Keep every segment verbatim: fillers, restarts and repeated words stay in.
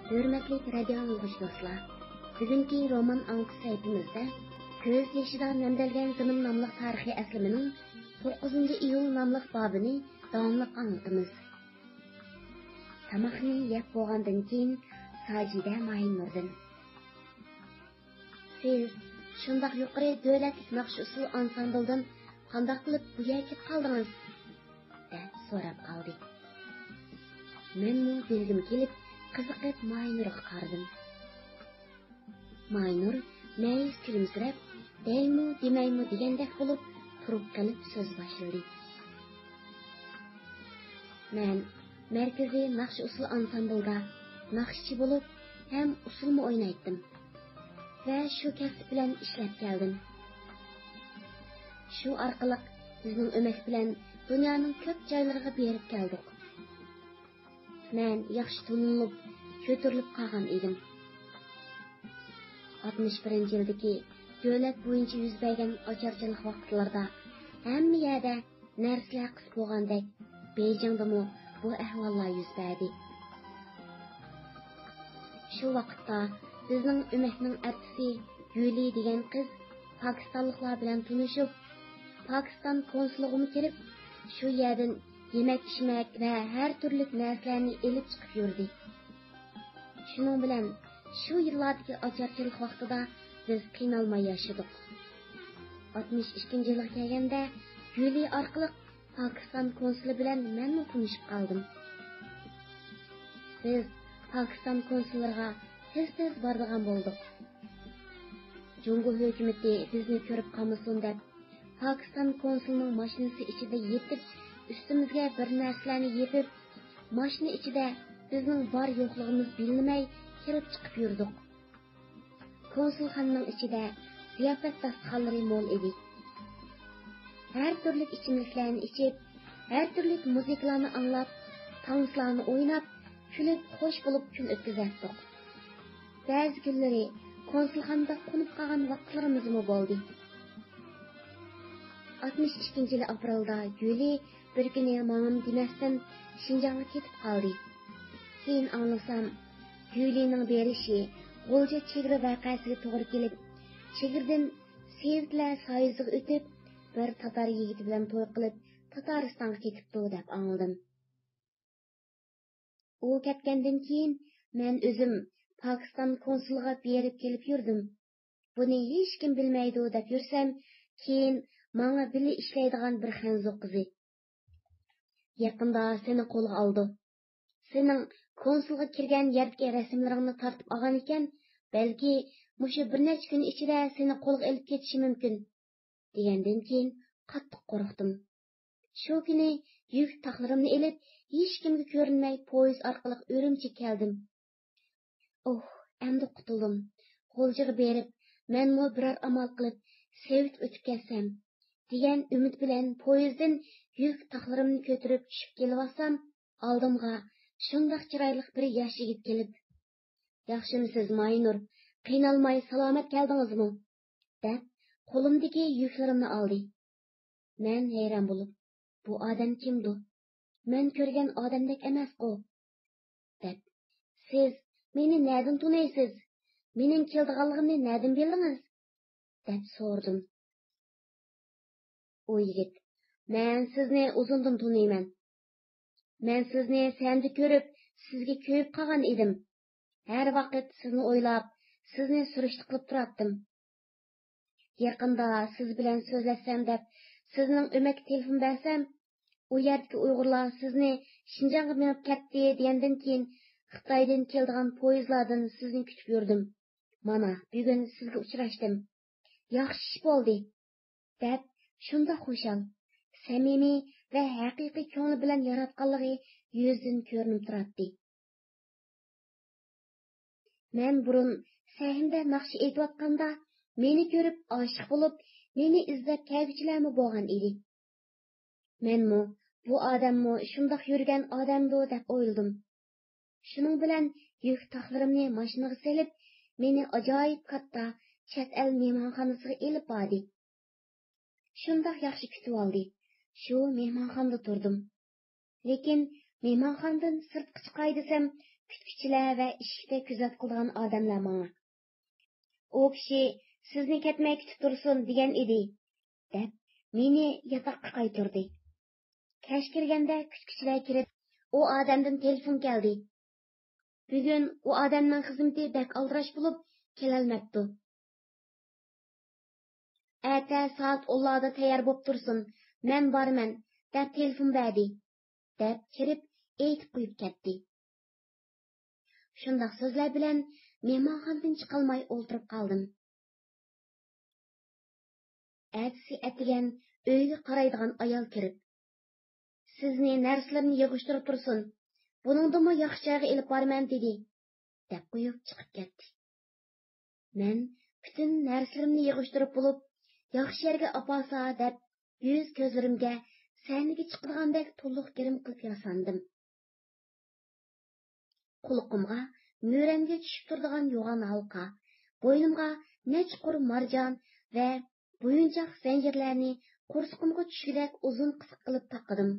ھۆرمەتلىك رادىئو ئاڭلىغۇچى دوستلار، بۈگۈنكى رومان ئاڭلىتىش سەھىپىمىزدە كۆز يېشىدا نەمدەلگەن زېمىن ناملىق تارىخىي ئەسلىمىنىڭ توققۇزىنچى ئىيۇل ناملىق بابىنى داۋاملىق ئاڭلىتىمىز. تاماقنى يەپ بولغاندىن كېيىن ساجىدە ماھىنۇردىن: سىز شۇنداق يۇقىرى دۆلەتلىك ناخشا ئۇسسۇل ئانسامبىلدىن قانداق قىلىپ بۇ يەرگە كېلىپ قالدىڭىز؟ دەپ سوراپ قالدى. مەنمۇ بىلگۈم كېلىپ، قىزىقىپ ماينۇرغا قارىدىم. ماينۇر مەيۈس كۈلۈمسىرەپ، دەيمۇ دېمەيمۇ دېگەندەك بولۇپ، تۇرۇپ قېلىپ سۆز باشلىدى. مەن مەركىزىي ناخشا ئۇسسۇل ئانسامبىلدا ناخشىچى بولۇپ ھەم ئۇسسۇلمۇ ئوينايتتىم ۋە شۇ كەسىپ بىلەن ئىشلەپ كەلدىم. شۇ ئارقىلىق بىزنىڭ ئۆمەك بىلەن دۇنيانىڭ كۆپ جايلىرىغا بېرىپ كەلدۇق. مەن ياخشى تونۇلۇپ، كۆتۈرۈلۈپ قالغان ئىدىم. ئاتمىش بىرىنچى يىلدىكى دۆلەت بويىچە يۈز بەرگەن ئاچارچىلىق ۋاقىتلىرىدا ھەممە يەردە نەرسىلەر قىس بولغاندەك، بېيجىڭدىمۇ بۇ ئەھۋاللار يۈز بەردى. شۇ ۋاقىتتا بىزنىڭ ئۆمەكنىڭ ئەپىسى يۈلى دېگەن قىز پاكىستانلىقلار بىلەن تونۇشۇپ، پاكىستان كونسۇلىغىمۇ كىرىپ، شۇ يەردىن يېمەك-ئىچمەك ۋە ھەر تۈرلۈك نەرسىلەرنى ئېلىپ چىقىپ يۈردى. شۇنىڭ بىلەن شۇ يىللاردىكى ئاچارچىلىق ۋاقتىدا بىز قىينالماي ياشىدۇق. ئاتمىش ئىككىنچى يىلغا كەلگەندە يۈلى ئارقىلىق پاكىستان كونسۇلى بىلەن مەنمۇ تونۇشۇپ قالدىم. بىز پاكىستان كونسۇللىرىغا تېز-تېز بارىدىغان بولدۇق. جۇڭگو ھۆكۈمىتى بىزنى كۆرۈپ قالمىسۇن دەپ، پاكىستان كونسۇلىنىڭ ماشىنىسى ئىچىدە يېتىپ، ئۈستىمىزگە بىر نەرسىلەرنى يېپىپ، ماشىنا ئىچىدە بىزنىڭ بار-يوقلۇقىمىز بىلىنمەي كىرىپ چىقىپ يۈردۇق. كونسۇلخانىنىڭ ئىچىدە زىياپەت داستىخانلىرى مول ئىدى. ھەر تۈرلۈك ئىچىملىكلەرنى ئىچىپ، ھەر تۈرلۈك مۇزىكىلارنى ئاڭلاپ، تانسىلارنى ئويناپ، كۈلۈپ، خوش بولۇپ كۈن ئۆتكۈزەتتۇق. بەزى كۈنلىرى كونسۇلخانىدا قونۇپ قالغان ۋاقىتلىرىمىزمۇ بولدى. ئاتمىش ئىككىنچى يىلى ئاپرېلدا يۈلى بىر كۈنى ماڭىمۇ دېمەستىن شىنجاڭغا كېتىپ قالدى. كېيىن ئاڭلىسام، يۈلىنىڭ بېرىشى غۇلجا چېگرا ۋەقەسىگە توغرا كېلىپ، چېگرىدىن سېۋىتلەر سايىسىغا ئۆتۈپ، بىر تاتار يىگىتى بىلەن توي قىلىپ، تاتارىستانغا كېتىپتۇ دەپ ئاڭلىدىم. ئۇ كەتكەندىن كېيىن مەن ئۆزۈم پاكىستان كونسۇلىغا بېرىپ كېلىپ يۈردۈم. بۇنى ھېچكىم بىلمەيدۇ دەپ يۈرسەم، كېيىن ماڭا بىللە ئىشلەيدىغان بىر خەنزۇ قىزى: يېقىندا سېنى قولغا ئالىدۇ. سېنىڭ كونسۇلغا كىرگەن يەردىكى رەسىملىرىڭنى تارتىپ ئالغان ئىكەن، بەلكى مۇشۇ بىر نەچچە كۈن ئىچىدە سېنى قولغا ئېلىپ كېتىشى مۇمكىن، دېگەندىن كېيىن قاتتىق قورقتۇم. شۇ كۈنى يۈك تاقلىرىمنى ئېلىپ، ھېچكىمگە كۆرۈنمەي پويىز ئارقىلىق ئۈرۈمچىگە كەلدىم. ئوھ، ئەمدى قۇتۇلدۇم. غۇلجىغا بېرىپ، مەنمۇ بىرەر ئامال قىلىپ سېۋىتقا ئۆتۈپ كەتسەم، دېگەن ئۈمىد بىلەن پويىزدىن يۈك تاقلىرىمنى كۆتۈرۈپ چۈشۈپ كېلىۋاتسام، ئالدىمغا شۇنداق چىرايلىق بىر ياش يىگىت كېلىپ، ياخشىمۇسىز، ماينۇر؟ قىينالماي سالامەت كەلدىڭىزمۇ؟ دەپ، قولۇمدىكى يۈكلىرىمنى ئالدى. مەن ھەيران بولۇپ، بۇ ئادەم كىمدۇ؟ مەن كۆرگەن ئادەمدەك ئەمەسقۇ؟ دەپ، سىز مېنى نەدىن تونۇيسىز؟ مېنىڭ كېلىدىغانلىقىمنى نەدىن بىلدىڭىز؟ دەپ سورىدىم. ئۇ يىگىت، مەن سىزنى ئۇزۇندىن تونۇيمەن. مەن سىزنى سەندە كۆرۈپ، سىزگە كۆيۈپ قالغان ئىدىم. ھەر ۋاقىت سىزنى ئويلاپ، سىزنى سۈرۈشتە قىلىپ تۇراتتىم. يېقىندا سىز بىلەن سۆزلەشسەم دەپ، سىزنىڭ ئۆمەككە تېلېفون بەرسەم، ئۇ يەردىكى ئۇيغۇرلار سىزنى شىنجاڭغا مېڭىپ كەتتى دېگەندىن كېيىن، خىتايدىن كېلىدىغان پويىزلاردىن سىزنى كۈتۈپ يۈردۈم. مانا، بۈگۈن سىزگە ئۇچراشتىم. ياخشى ئىش بولدى، دەپ، شۇنداق خۇشال، سەمىمىي ۋە ھەقىقىي كۆڭلى بىلەن ياراتقانلىقى يۈزىدىن كۆرۈنۈپ تۇراتتى. مەن بۇرۇن سەھنىدە ناخشا ئېيتىۋاتقاندا، مېنى كۆرۈپ ئاشىق بولۇپ، مېنى ئىزدەپ كەلگۈچىلەرمۇ بولغان ئىدى. مەنمۇ بۇ ئادەممۇ شۇنداق يۈرگەن ئادەمدۇ دەپ ئويلىدىم. شۇنىڭ بىلەن يۈك تاقلىرىمنى ماشىنىغا سېلىپ، مېنى ئاجايىپ كاتتا چەت ئەل مېھمانخانىسىغا ئېلىپ باردى. شۇنداق ياخشى كۈتۈۋالدى. شۇ مېھمانخانىدا تۇردۇم. لېكىن مېھمانخانىدىن سىرتقا چىقاي دېسەم، كۈتكۈچىلەر ۋە ئىشىكتە كۆزەت قىلىدىغان ئادەملەر ماڭا. ئۇ كىشى سىزنى كەتمەي كۈتۈپ تۇرسۇن دېگەن ئىدى، دەپ مېنى ياتاققا قايتۇردى. كەچ كىرگەندە كۈتكۈچىلەر كىرىپ، ئۇ ئادەمدىن تېلېفون كەلدى. بۈگۈن ئۇ ئادەمنىڭ خىزمىتى بەك ئالدىراش بولۇپ، كېلەلمەپتۇ. ئەتە سائەت ئونلاردا تەييار بوپ تۇرسۇن، مەن بارىمەن، دەپ تېلېفون بەردى، دەپ كىرىپ ئېيتىپ قويۇپ كەتتى. شۇنداق سۆزلەر بىلەن مېھمانخانىدىن چىقالماي ئولتۇرۇپ قالدىم. ئەتىسى ئەتىگەن ئۆيگە قارايدىغان ئايال كىرىپ، سىزنى نەرسىلىرىنى يىغىشتۇرۇپ تۇرسۇن، بۇنىڭدىنمۇ ياخشى جايغا ئېلىپ بارىمەن دېدى، دەپ قويۇپ چىقىپ كەتتى. مەن پۈتۈن نەرسىلىرىمنى يىغىشتۇرۇپ بولۇپ، ياخشى يەرگە ئاپارسا دەپ، يۈز كۆزلىرىمگە سەھنىگە چىقىدىغاندەك تولۇق گىرىم قىلىپ ياساندىم. قۇلىقىمغا مۈرەمگە چۈشۈپ تۇرىدىغان يوغان ھالقا، بوينۇمغا نەچچە قۇر مارجان ۋە بويۇنچاق زەنجىرلەرنى قورسىقىمغا چۈشكۈدەك ئۇزۇن قىسىق قىلىپ تاقىدىم.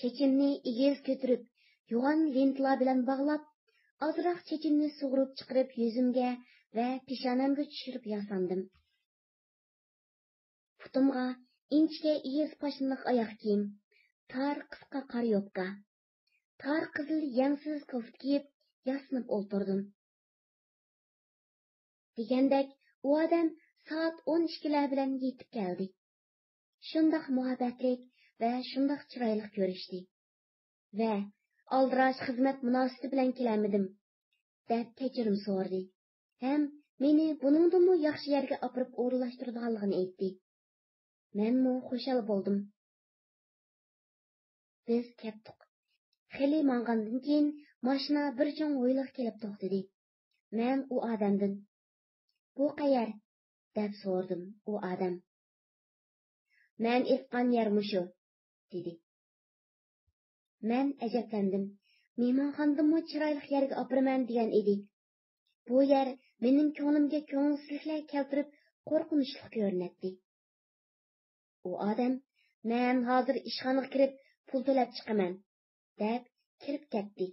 چېچىمنى ئېگىز كۆتۈرۈپ، يوغان لېنتىلار بىلەن باغلاپ، ئازراق چېچىمنى سۇغۇرۇپ چىقىرىپ يۈزۈمگە ۋە پېشانەمگە چۈشۈرۈپ ياساندىم. پۇتۇمغا ئىنچىكە ئېگىز پاشنىلىق ئاياق كىيىم، تار قىسقا قارا يوپكا، تار قىزىل يەڭسىز كوفتا كىيىپ ياسىنىپ ئولتۇردۇم. دېگەندەك، ئۇ ئادەم سائەت ئون ئىككىلەر بىلەن يېتىپ كەلدى. شۇنداق مۇھەببەتلىك ۋە شۇنداق چىرايلىق كۆرۈشتى. ۋە ئالدىراش خىزمەت مۇناسىۋىتى بىلەن كېلەلمىدىم، دەپ كەچۈرۈم سورىدى ھەم مېنى بۇنىڭدىنمۇ ياخشى يەرگە ئاپىرىپ ئورۇنلاشتۇرىدىغانلىقىنى ئېيتتى. مەنمۇ خۇشال بولدۇم. بىز كەتتۇق. خېلى ماڭغاندىن كېيىن ماشىنا بىر چوڭ ھويلىغا كېلىپ توختىدى. مەن ئۇ ئادەمدىن، «بۇ قەيەر؟» دەپ سورىدىم. ئۇ ئادەم، «مەن ئېيتقان يەر مۇشۇ» دېدى. مەن ئەجەبلەندىم. مېھمانخانىدىنمۇ چىرايلىق يەرگە ئاپىرىمەن دېگەن ئىدى. بۇ يەر مېنىڭ كۆڭلۈمگە كۆڭۈلسىزلىكلەر كەلتۈرۈپ، قورقۇنچلۇق كۆرۈنەتتى. ئۇ ئادەم، «مەن ھازىر ئىشخانىغا كىرىپ پۇل تۆلەپ چىقىمەن» دەپ كىرىپ كەتتى.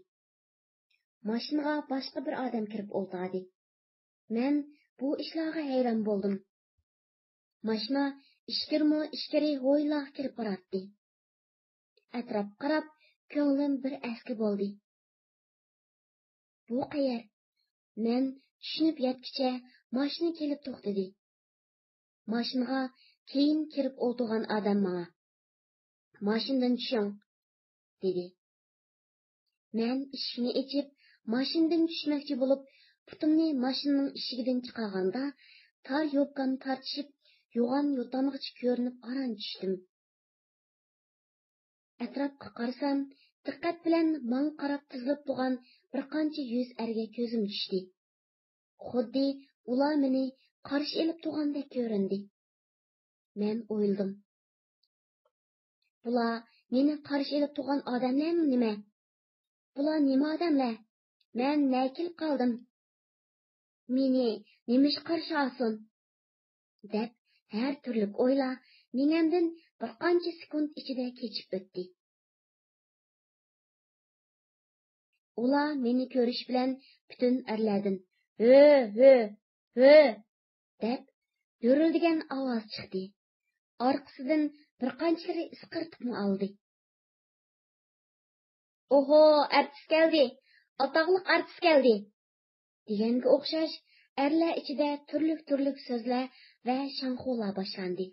ماشىنىغا باشقا بىر ئادەم كىرىپ ئولتۇردى. مەن بۇ ئىشلارغا ھەيران بولدۇم. ماشىنا ئىچكىرىمۇ ئىچكىرى ھويلاغا كىرىپ باراتتى. ئەتراپقا قاراپ، كۆڭلۈم بىر ئەسكى بولدى. «بۇ قەيەر؟» مەن چۈشىنىپ يەتكۈچە ماشىنا كېلىپ توختىدى. ماشىنىغا كېيىن كىرىپ ئولتۇرغان ئادەم ماڭا، «ماشىنىدىن چۈشۈڭ» دېدى. مەن ئىشىكنى ئېچىپ، ماشىنىدىن چۈشمەكچى بولۇپ، پۇتۇمنى ماشىنىنىڭ ئىشىكىدىن چىقارغاندا، تار يوپكام تارتىشىپ، يوغان يوتامغىچە كۆرۈنۈپ ئاران چۈشتۈم. ئەتراپقا قارىسام، دىققەت بىلەن ماڭا قاراپ تىزىلىپ تۇرغان بىر قانچە يۈز ئەرگە كۆزۈم چۈشتى. خۇددى ئۇلار مېنى قارشى ئېلىپ تۇرغاندەك كۆرۈندى. مەن ئويلىدىم، بۇلار مېنى قارشى ئېلىپ تۇرغان ئادەملەرمۇ نېمە؟ بۇلار نېمە ئادەملەر؟ مەن نەگە كېلىپ قالدىم؟ مېنى نېمە ئىش قارشى ئالسۇن؟ دەپ، ھەر تۈرلۈك ئويلار مېڭەمدىن بىر قانچە سېكۇنت ئىچىدە كېچىپ ئۆتتى. ئۇلار مېنى كۆرۈش بىلەن پۈتۈن ئەرلەردىن، «ھۆ، ھۆ، ھۆ!» دەپ، دۈرۈلدىگەن ئاۋاز چىقتى. ئارقىسىدىن بىر قانچىلىرى ئىسقىرتىپمۇ ئالدى. «ئوھو، ئارتىس كەلدى! ئاتاقلىق ئارتىس كەلدى!» دېگەنگە ئوخشاش، ئەرلەر ئىچىدە تۈرلۈك-تۈرلۈك سۆزلەر ۋە شاڭخۇلار باشلاندى.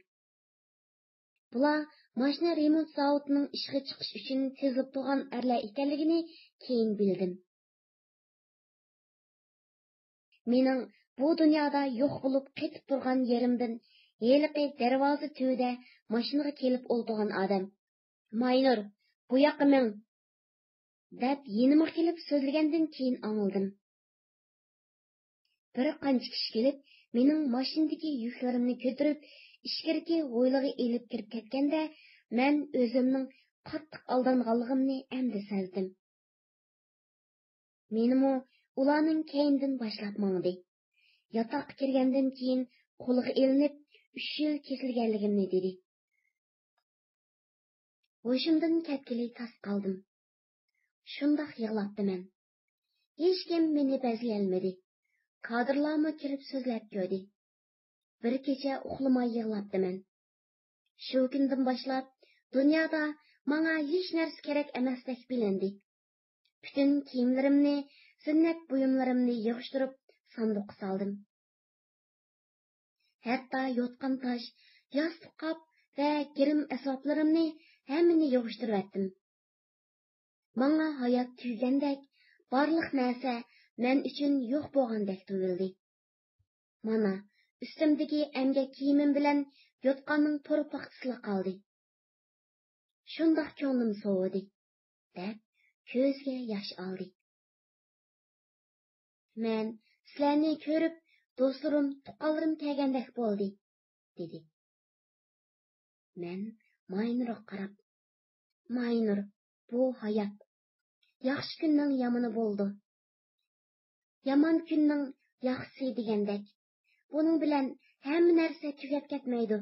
بۇلار ماشىنا رېمونت زاۋۇتىنىڭ ئىشقا چىقىش ئۈچۈن تىزىلىپ تۇرغان ئەرلەر ئىكەنلىكىنى كېيىن بىلدىم. مېنىڭ بۇ دۇنيادا يوق بولۇپ قېتىپ تۇرغان يېرىمدىن ھېلىقى دەرۋازا تۈۋىدە ماشىنىغا كېلىپ ئولتۇرغان ئادەم، «ماينۇر، بۇ ياققا مىڭ!» دەپ يېنىمغا كېلىپ سۆزلىگەندىن كېيىن ئاڭلىدىم. بىر قانچە كىشى كېلىپ، مېنىڭ ماشىنىدىكى يۈكلىرىمنى كۆتۈرۈپ، ئىچكىرىكى ھويلىغا ئېلىپ كىرىپ كەتكەندە، مەن ئۆزۈمنىڭ قاتتىق ئالدانغانلىقىمنى ئەمدى سەزدىم. مېنىمۇ ئۇلارنىڭ كەينىدىن باشلاپ ماڭدى. ياتاققا كىرگەندىن كېيىن قولىغا ئېلىنىپ، ئۈچ يىل كېسىلگەنلىكىمنى دېدى. ھوشۇمدىن كەتكىلى تاس قالدىم. شۇنداق يىغلاپتىمەن. ھېچكىم مېنى بەزلىيەلمىدى. كادىرلارمۇ كېلىپ سۆزلەپ كۆردى. بىر كېچە ئۇخلىماي يىغلاپتىمەن. شۇ كۈندىن باشلاپ دۇنيادا ماڭا ھېچ نەرسە كېرەك ئەمەستەك بىلىندى. پۈتۈن كىيىملىرىمنى، زىننەت بۇيۇملىرىمنى يىغىشتۇرۇپ ساندۇققا سالدىم. ھەتتا يوتقان تاش، ياستۇق قاپ ۋە گىرىم ئەسۋابلىرىمنى ھەممىنى يىغىشتۇرۇۋەتتىم. ماڭا ھايات تۈگىگەندەك، بارلىق نەرسە مەن ئۈچۈن يوق بولغاندەك تۇيۇلدى. مانا، ئۈستۈمدىكى ئەمگەك كىيىمىم بىلەن يوتقاننىڭ تور پاختىسىلا قالدى. شۇنداق كۆڭلۈم سوۋۇدى، دەپ كۆزگە ياش ئالدى. مەن سىلەرنى كۆرۈپ، دوستلىرىم، تۇغقانلىرىم كەلگەندەك بولدى، دېدى. مەن ماينۇرغا قاراپ، ماينۇر، بۇ ھايات. ياخشى كۈننىڭ يامىنى بولىدۇ. يامان كۈننىڭ ياخشىسى دېگەندەك. بۇنىڭ بىلەن ھەممە نەرسە تۈگەپ كەتمەيدۇ.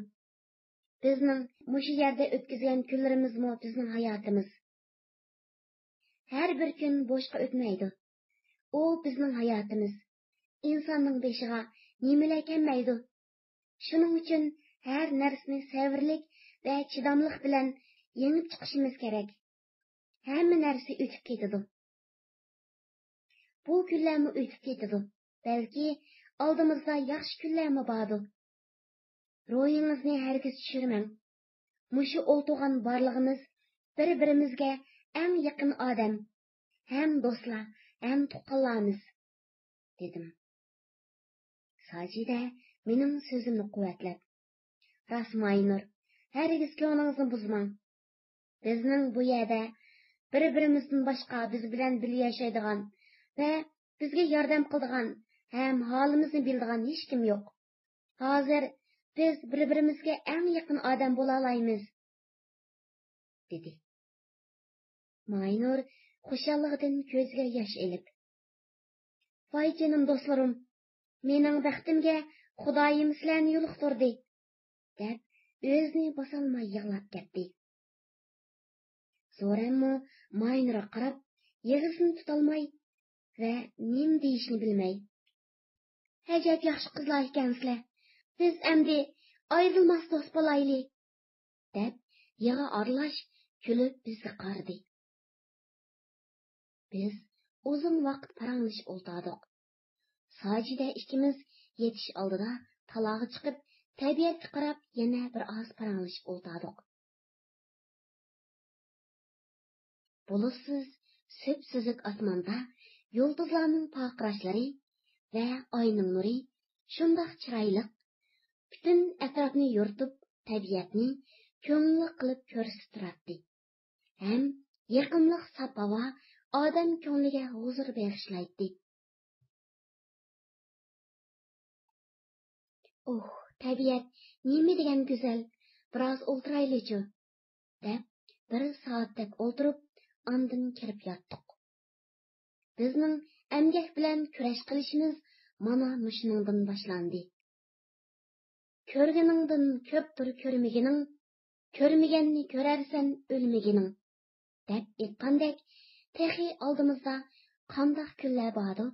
بىزنىڭ مۇشۇ يەردە ئۆتكۈزگەن كۈنلىرىمىزمۇ بىزنىڭ ھاياتىمىز. ھەر بىر كۈن بوشقا ئۆتمەيدۇ. ئۇ بىزنىڭ ھاياتىمىز. ئىنساننىڭ بېشىغا نېمىلا كەلمەيدۇ. شۇنىڭ ئۈچۈن ھەر نەرسىنى سەۋرلىك ۋە چىداملىق بىلەن يېڭىپ چىقىشىمىز كېرەك. ھەممە نەرسە ئۆتۈپ كېتىدۇ. بۇ كۈنلەرمۇ ئۆتۈپ كېتىدۇ. بەلكى ئالدىمىزدا ياخشى كۈنلەرمۇ باردۇ. روھىڭىزنى ھەرگىز چۈشۈرمەڭ. مۇشۇ ئولتۇرغان بارلىقىمىز بىر-بىرىمىزگە ئەڭ يېقىن ئادەم، ھەم دوستلار، ھەم تۇغقانلارمىز، دېدىم. ساجىدە مېنىڭ سۆزۈمنى قۇۋۋەتلەپ، راست، ماينۇر، ھەرگىز كۆڭلىڭىزنى بۇزماڭ. بىزنىڭ بۇ يەردە بىر-بىرىمىزدىن باشقا بىز بىلەن بىللە ياشايدىغان ۋە بىزگە ياردەم قىلىدىغان ھەم ھالىمىزنى بىلىدىغان ھېچكىم يوق. ھازىر بىز بىر-بىرىمىزگە ئەڭ يېقىن ئادەم بولالايمىز، دېدى. ماينۇر خۇشاللىقىدىن كۆزىگە ياش ئېلىپ، ۋاي جېنىم دوستلىرىم، مېنىڭ بەختىمگە خۇدايىم سىلەرنى يولۇقتۇردى، دەپ ئۆزىنى باسالماي يىغلاپ كەتتى. زورەنمۇ ماينۇرغا قاراپ، يىغىسىنى تۇتالماي ۋە نېمە دېيىشنى بىلمەي، ئەجەب ياخشى قىزلار ئىكەنسىلەر، بىز ئەمدى ئايرىلماس دوست بولايلى، دەپ يىغا ئارىلاش كۈلۈپ بىزگە قارىدى. بىز ئۇزۇن ۋاقىت پاراڭلىشىپ ئولتۇردۇق. ساجىدە ئىككىمىز يېتىش ئالدىدا تالاغا چىقىپ، تەبىئەتكە قاراپ يەنە بىر ئاز پاراڭلىشىپ ئولتۇردۇق. بۇلۇتسىز، سۈپسۈزۈك ئاسماندا يۇلتۇزلارنىڭ پارقىراشلىرى ۋە ئاينىڭ نۇرى شۇنداق چىرايلىق، پۈتۈن ئەتراپنى يورۇتۇپ، تەبىئەتنى كۆڭۈللۈك قىلىپ كۆرسىتىپ تۇراتتى. ھەم يېقىملىق ساپ ھاۋا ئادەم كۆڭلىگە ھۇزۇر بېغىشلايتتى. ئوھ، تەبىئەت نېمە دېگەن گۈزەل، بىراز ئولتۇرايلىچۇ، دەپ بىر سائەتتەك ئولتۇرۇپ، ئاندىن كىرىپ ياتتۇق. بىزنىڭ ئەمگەك بىلەن كۈرەش قىلىشىمىز مانا مۇشۇنىڭدىن باشلاندى. كۆرگىنىڭدىن كۆپتۇر كۆرمىگىنىڭ، كۆرمىگەننى كۆرەرسەن ئۆلمىگىنىڭ، دەپ ئېيتقاندەك، تېخى ئالدىمىزدا قانداق كۈنلەر باردۇ؟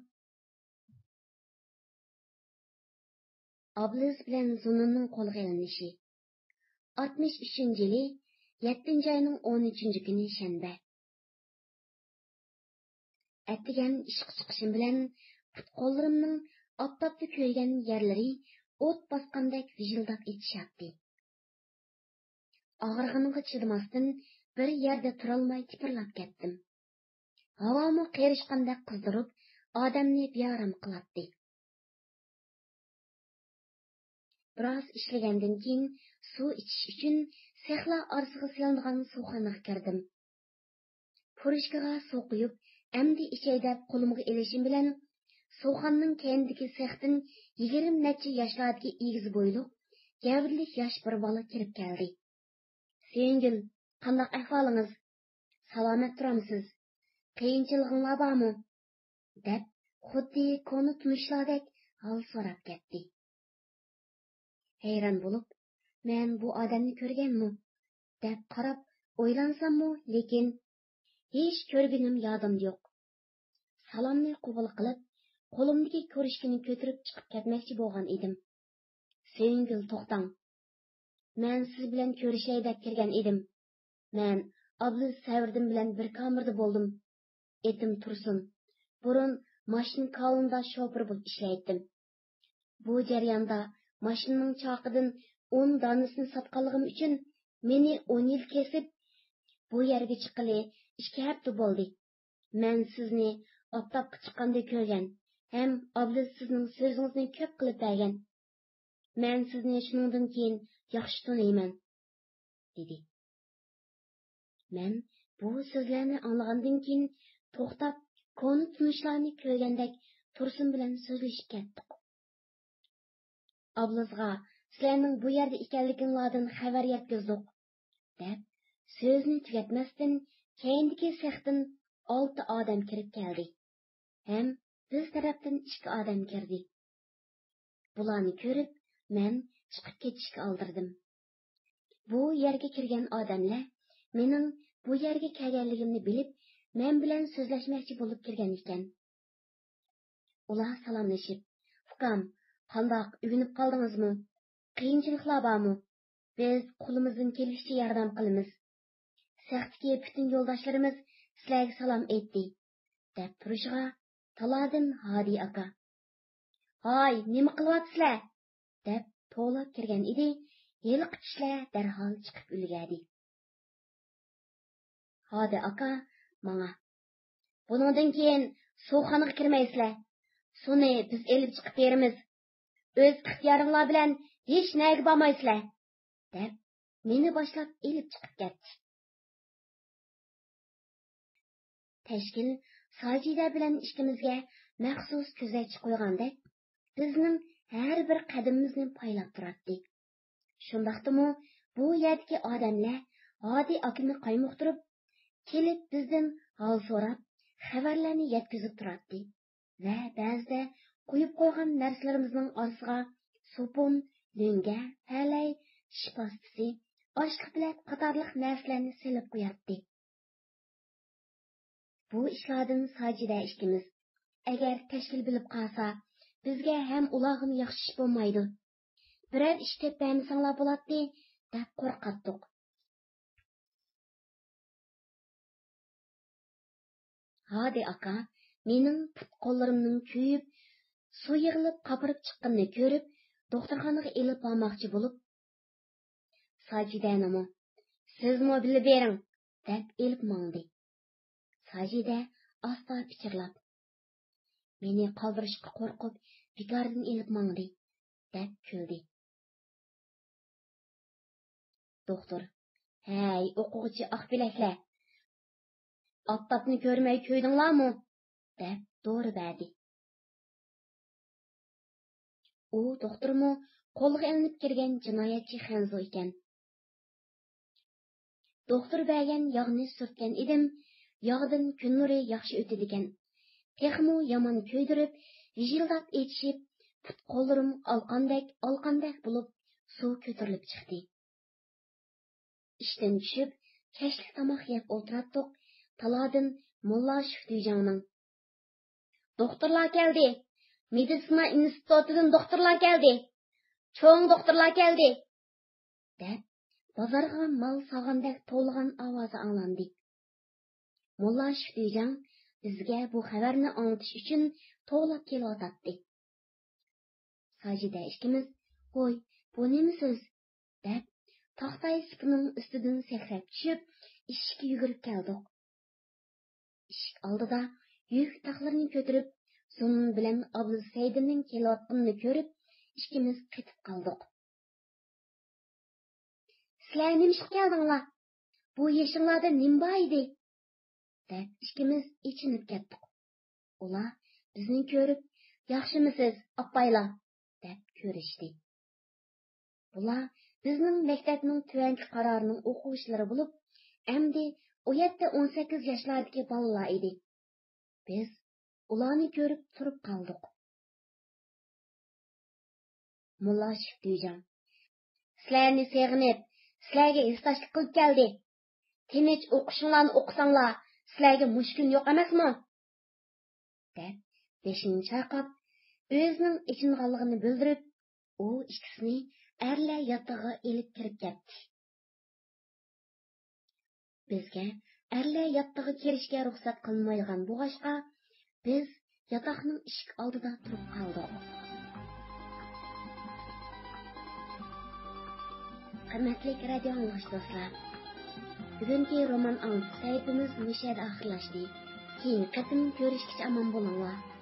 ئابلىز بىلەن زۇنۇننىڭ قولغا ئېلىنىشى. ئاتمىش ئۈچىنچى يىلى، يەتتىنچى ئاينىڭ ئون ئۈچىنچى كۈنى، شەنبە. ئەتىگەن ئىشقا چىقىشىم بىلەن پۇت-قوللىرىمنىڭ ئاپتاپتا كۆيگەن يەرلىرى ئوت باسقاندەك ۋىژىلداپ ئېچىشاتتى. ئاغرىقىمغا چىدىماستىن، بىر يەردە تۇرالماي تىپىرلاپ كەتتىم. ھاۋامۇ قېرىشقاندەك قىزدۇرۇپ، ئادەمنى بىئارام قىلاتتى. بىراز ئىشلىگەندىن كېيىن، سۇ ئىچىش ئۈچۈن سېخلار ئارىسىغا سېلىنغان سۇخانىغا كىردىم. پۇرۇشكىغا سۇ قۇيۇپ، ئەمدى ئىچەي دەپ قولۇمغا ئېلىشىم بىلەن، سۇخاننىڭ كەينىدىكى سېختىن يىگىرمە نەچچە ياشلاردىكى ئېگىز بويلۇق، گەۋدىلىك ياش بىر بالا كىرىپ كەلدى. سۆيۈنگۈل، قانداق ئەھۋالىڭىز؟ سالامەت تۇرامسىز؟ قىيىنچىلىقىڭلار بارمۇ؟ دەپ، خۇددى كونا تونۇشلاردەك ھال سوراپ كەتتى. ھەيران بولۇپ، مەن بۇ ئادەمنى كۆرگەنمۇ؟ دەپ قاراپ ئويلانساممۇ، لېكىن ھېچ كۆرگىنىم يادىمدا يوق. سالامنى قوبۇل قىلىپ، قولۇمدىكى كۇرۇشكىنى كۆتۈرۈپ چىقىپ كەتمەكچى بولغان ئىدىم. سۆيۈنگۈل، توختاڭ. مەن سىز بىلەن كۆرۈشەي دەپ كىرگەن ئىدىم. مەن ئابلىز سەۋردىن بىلەن بىر كامېردا بولدۇم. ئېتىم تۇرسۇن. بۇرۇن ماشىنا كالونىدا شوپۇر بولۇپ ئىشلەيتتىم. بۇ جەرياندا ماشىنىنىڭ چاقىدىن ئون دانىسىنى ساتقانلىقىم ئۈچۈن مېنى ئون يىل كېسىپ، بۇ يەرگە چىققىلى ئىككى ھەپتە بولدى. مەن سىزنى ئاپتاپقا چىققاندا كۆرگەن ھەم ئابلىز سىزنىڭ سۆزىڭىزنى كۆپ قىلىپ بەرگەن. مەن سىزنى شۇنىڭدىن كېيىن ياخشى تونۇيمەن، دېدى. مەن بۇ سۆزلەرنى ئاڭلىغاندىن كېيىن توختاپ، كونا تونۇشلارنى كۆرگەندەك تۇرسۇن بىلەن سۆزلىشىپ كەتتۇق. ئابلىزغا سىلەرنىڭ بۇ يەردە ئىكەنلىكىڭلاردىن خەۋەر يەتكۈزدۇق، دەپ، سۆزىنى تۈگەتمەستىن، كەينىدىكى سېختىن ئالتە ئادەم كىرىپ كەلدى ھەم بىز تەرەپتىن ئىككى ئادەم كىردى. بۇلارنى كۆرۈپ، مەن چىقىپ كېتىشكە ئالدىرىدىم. بۇ يەرگە كىرگەن ئادەملەر مېنىڭ بۇ يەرگە كەلگەنلىكىمنى بىلىپ، مەن بىلەن سۆزلەشمەكچى بولۇپ كىرگەن ئىكەن. ئۇلار سالاملىشىپ، «ئۇكام، قانداق، ئۆگىنىپ قالدىڭىزمۇ؟ قىيىنچىلىقلار بارمۇ؟ بىز قولىمىزدىن كېلىشىچە ياردەم قىلىمىز. سېختىكى پۈتۈن يولداشلىرىمىز سىلەرگە سالام ئېيتتى» دەپ تۇرۇشىغا، تالادىن ھادى ئاكا، «ھاي، نېمە قىلىۋاتىسىلەر؟» دەپ توۋلاپ كىرگەن ئىدى، ھېلىقى كىشىلەر دەرھال چىقىپ ئۈلگەردى. ھادى ئاكا ماڭا، «بۇنىڭدىن كېيىن سۇخانىغا كىرمەيسىلەر. سۇنى بىز ئېلىپ چىقىپ بېرىمىز. ئۆز ئىختىيارىڭلار بىلەن ھېچ نەگە بارمايسىلەر» دەپ، مېنى باشلاپ ئېلىپ چىقىپ كەتتى. تەشكىل ساجىدە بىلەن ئىككىمىزگە مەخسۇس كۆزەتچى قويغاندەك، بىزنىڭ ھەر بىر قەدىمىمىزنى پايلاپ تۇراتتى. شۇنداقتىمۇ بۇ يەردىكى ئادەملەر ھادى ئاكىنى قايمۇقتۇرۇپ، كېلىپ بىزدىن ھال سوراپ، خەۋەرلەرنى يەتكۈزۈپ تۇراتتى ۋە بەزىدە قويۇپ قويغان نەرسىلىرىمىزنىڭ ئارىسىغا سوپۇن، لۆڭگە، پەلەي، چىش پاستىسى، ئاشلىق بېلەت قاتارلىق نەرسىلەرنى سېلىپ قوياتتى. بۇ ئىشلاردىن ساجىدە ئىككىمىز، «ئەگەر تەشكىل بىلىپ قالسا، بىزگە ھەم ئۇلارغىمۇ ياخشى ئىش بولمايدۇ. بىرەر ئىش دەپ بەرمىسەڭلار بولاتتى» دەپ قورقاتتۇق. ھادى ئاكا مېنىڭ پۇت-قوللىرىمنىڭ كۆيۈپ، سۇ يىغىلىپ قاپىرىپ چىققىنىنى كۆرۈپ، دوختۇرخانىغا ئېلىپ بارماقچى بولۇپ، ساجىدەنىمۇ، «سىزمۇ بىللە بېرىڭ» دەپ ئېلىپ ماڭدى. ساجىدە ئاستا پىچىرلاپ، «مېنى قالدۇرۇشقا قورقۇپ، بىكاردىن ئېلىپ ماڭدى» دەپ كۈلدى. دوختۇر، «ھەي، ئوقۇغۇچى ئاق بىلەكلەر! ئاپتاپنى كۆرمەي كۆيدۈڭلارمۇ؟» دەپ دورا بەردى. ئۇ دوختۇرمۇ قولغا ئېلىنىپ كىرگەن جىنايەتچى خەنزۇ ئىكەن. دوختۇر بەرگەن ياغنى سۈرتكەن ئىدىم، ياغدىن كۈن نۇرى ياخشى ئۆتىدىكەن. تېخىمۇ يامان كۆيدۈرۈپ، ۋىژىلداپ ئېچىشىپ، پۇت-قوللىرىم ئالقاندەك، ئالقاندەك بولۇپ، سۇ كۆتۈرۈلۈپ چىقتى. ئىشتىن چۈشۈپ، كەچلىك تاماق يەپ ئولتۇراتتۇق، تالادىن موللا شۈكتۈجاڭنىڭ، «دوختۇرلار كەلدى! مېدىتسىنا ئىنستىتۇتىدىن دوختۇرلار كەلدى! چوڭ دوختۇرلار كەلدى!» دەپ، بازارغا مال سالغاندەك توۋلىغان ئاۋازى ئاڭلاندى. موللا شۈكتۈجاڭ بىزگە بۇ خەۋەرنى ئاڭلىتىش ئۈچۈن توۋلاپ كېلىۋاتاتتى. ساجىدە ئىككىمىز، «ۋوي، بۇ نېمە سۆز؟» دەپ، تاختاي سۇپىنىڭ ئۈستىدىن سەكرەپ چۈشۈپ، ئىشىككە يۈگۈرۈپ كەلدۇق. ئىشىك ئالدىدا يۈك تاقلىرىنى كۆتۈرۈپ، زۇنۇن بىلەن ئابلىز سەيدىننىڭ كېلىۋاتقىنىنى كۆرۈپ، ئىككىمىز قېتىپ قالدۇق. «سىلەر نېمىشقا كەلدىڭلار؟ بۇ يېشىڭلاردا نېمە بار ئىدى؟» دەپ ئىككىمىز ئېچىنىپ كەتتۇق. ئۇلار بىزنى كۆرۈپ، «ياخشىمۇسىز، ئاپايلار؟» دەپ كۆرۈشتى. بۇلار بىزنىڭ مەكتەپنىڭ تۆۋەنكى قارارىنىڭ ئوقۇغۇچىلىرى بولۇپ، ئەمدى ئۇ يەتتە، ئون سەككىز ياشلاردىكى بالىلار ئىدى. بىز ئۇلارنى كۆرۈپ تۇرۇپ قالدۇق. موللا شۈكتۈجاڭ، سىلەرنى سېغىنىپ، سىلەرگە ھېسداشلىق قىلىپ كەلدى. تىنچ ئوقۇشۇڭلارنى ئوقۇساڭلار، سىلەرگە مۇشۇ كۈن يوق ئەمەسمۇ؟ دەپ، بېشىنى چايقاپ، ئۆزىنىڭ ئېچىنغانلىقىنى بىلدۈرۈپ، ئۇ ئىككىسىنى ئەرلەر ياتىقىغا ئېلىپ كىرىپ كەتتى. بىزگە ئەرلەر ياتىقىغا كىرىشكە رۇخسەت قىلىنمايدىغان بولغاچقا، بىز ياتاقنىڭ ئىشىك ئالدىدا تۇرۇپ قالدۇق. قىممەتلىك رادىيو ئاڭلىغۇچى دوستلار، بۈگۈنكى رومان ئاڭلىتىش سەھىپىمىز مۇشۇ يەردە ئاخىرلاشتى. كېيىنكى قېتىم كۆرۈشكىچە ئامان بولۇڭلار.